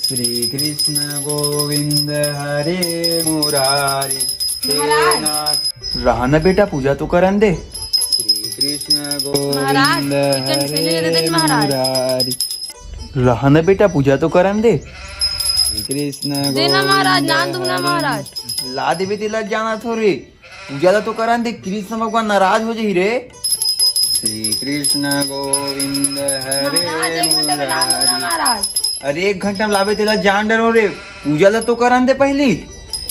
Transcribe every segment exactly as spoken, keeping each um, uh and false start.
श्री कृष्ण गोविंद हरे मुरारी। महाराज। रहा ना बेटा, पूजा तो करन दे। श्री कृष्ण गोविंद महाराज, चिकन फिले दे दे हरे महाराज। मुरारी। रहा ना बेटा, पूजा तो करन दे। श्री कृष्ण देना महाराज, गोविंद नान दूंगा हरे महाराज। ला देबे तेला जाना थोरे। पूजा ला तो करन दे, कृष्ण भगवान नाराज हो जाही रे। श्री कृष्ण गोविंद हरे महाराज, एक घंटा में नाम दूंगा मुरारी। महाराज। अरे, एक घंटा में लाबे तेला जान डरो रे, पूजा ला तो करन दे पहली।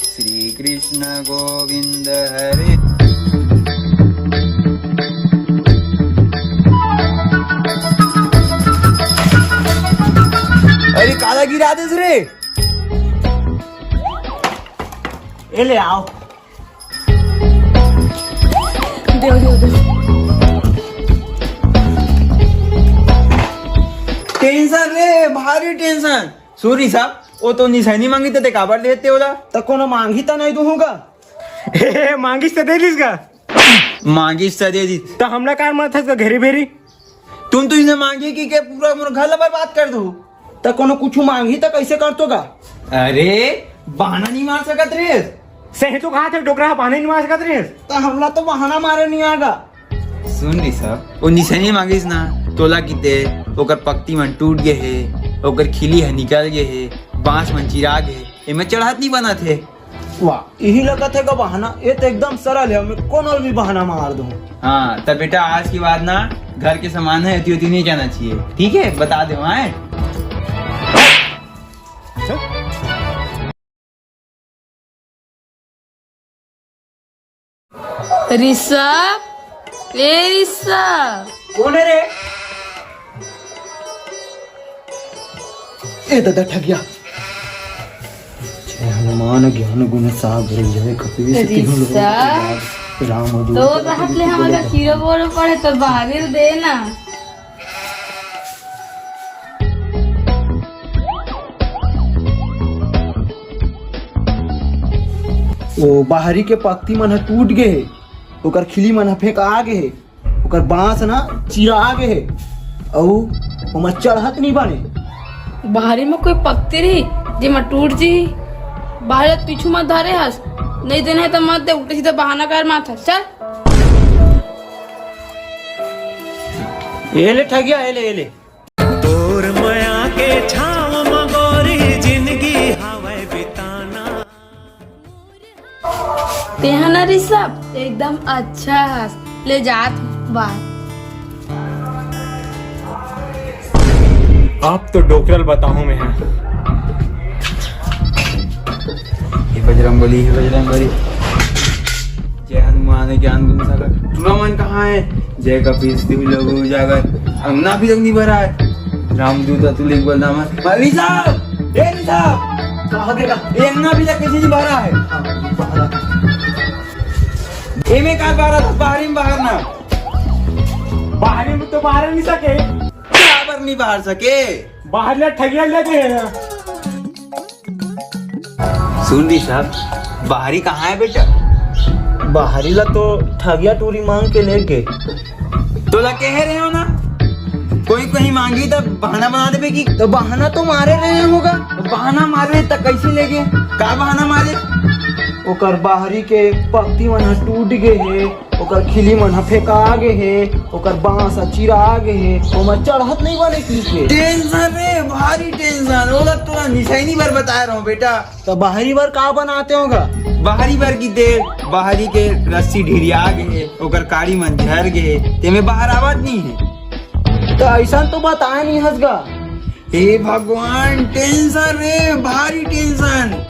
श्री कृष्ण गोविंद हरे। अरे, काला गिरा देस रे। ए ले आओ। देव, देव, देव। टेंशन रे, भारी टेंशन। सुन ऋषभ, वो तो निसैनी मांगी त ते काबर देते ओला? त कोनो मांगी त नहीं दूंगा। ए, मांगिस त दे दिस का? मांगिस त दे दिस। त हमला कार मारथस का घेरी भेरी? तुम तो इसे मांगी कि के पूरा मोर घर ला बर्बाद कर दो। त कोनो कुछ मांगी त कैसे कर तो गा? अरे, बहाना नहीं मार सकत रे। सही तो कहा थे, डोकरा बहाना नहीं मार सकत रे। त हमला तो बहाना मारे नहीं आगा। सुन ऋषभ, वो निसैनी मांगिस ना, तोला किते, ओकर पक्ति मन टूट गए हे, ओकर खिली ह निकल गए हे, बांस मन चिरा गए हे, एमे चढ़त नहीं बनत हे। वाह, यही लगत हे का बहाना, ये तो एकदम सरल हे, मैं कोनो भी बहाना मार दूं। हाँ, तब बेटा आज के बाद ना घर के सामान है, अति उति नहीं जाना चाहिए, ठीक है? बता दे वहाँ है। ऋषभ, ए ऋषभ। कोन हे रे? ए ददा ठगिया। जय हनुमान ज्ञान गुण सागर जय कपीस तिहु लोक ऋषभ। राम दूत तो रहत ले हमर कीरो बोरो पड़े तो बाहर दे ना। ओ बाहरी के पक्ति मन ह टूट गे हे, ओकर खिली मन ह फेंका गे हे, ओकर बांस न चिरा गे हे, अउ ओमा चढ़त नइ बने। बाहरी म कोई पक्ति रही, जेमा टूट जी। बाहर पीछू मत धरे हस, नइ देना हे त मत दे, उल्टा सीधा बहाना कर मारथस। चल। ए ले ठगिया, ए ले, ए ले। तोर मया के छाव म गोरी जिनगी हावय बिताना। तेहा ना ऋषभ, एकदम अच्छा हस। ले जात बाय। आप तो डोकरल बताहूं मैं। हे बजरंग बली, हे बजरंग बली। जय हनुमान ज्ञान गुण सागर। टूरा मन कहाँ हे? जय कपीस तिहु लोक उजागर। अंगना भी तक नहीं भरा हे। रामदूत अतुलित बल धामा। भाई साहब, ए साहब। कहाँ गया? ये अंगना भी तक कैसे नहीं भरा हे? हाँ, भरा। एमे का बाहर था, बाहरी में बाहर ना। बाहरी में तो बाहर नहीं सके। बराबर नहीं बाहर सके। बाहर ले ठगिया ले दे। सुन ऋषभ, बाहरी कहाँ हे बेटा? बाहरी ला तो ठगिया टूरी मांग के ले गे। तोला कहे रहे हो ना, कोई कहीं मांगी त बहाना बना देबे कि। तो बहाना तो मारे रहे होगा। तो बहाना मारे त कैसे ले गे? का बहाना मारे? ओकर बाहरी के पक्ति मन ह टूट गे हे। ओकर खिली मन ह फेंका गे हे, ओकर बांस ह चिरा गे हे, ओमा चढ़त नइ बने कहिके। टेंशन रे, भारी टेंशन। ओला तोला निसैनी बर बताए रहूं बेटा। त बाहरी बर का बनाते होगा? बाहरी बर की तेल, बाहरी के रस्सी ढिरिया गे हे, ओकर काड़ी मन झर गे हे, तेमे बाहर आवत नइ हे। त अइसन तो बताए नइ हस गा। हे भगवान, टेंशन रे, भारी टेंशन।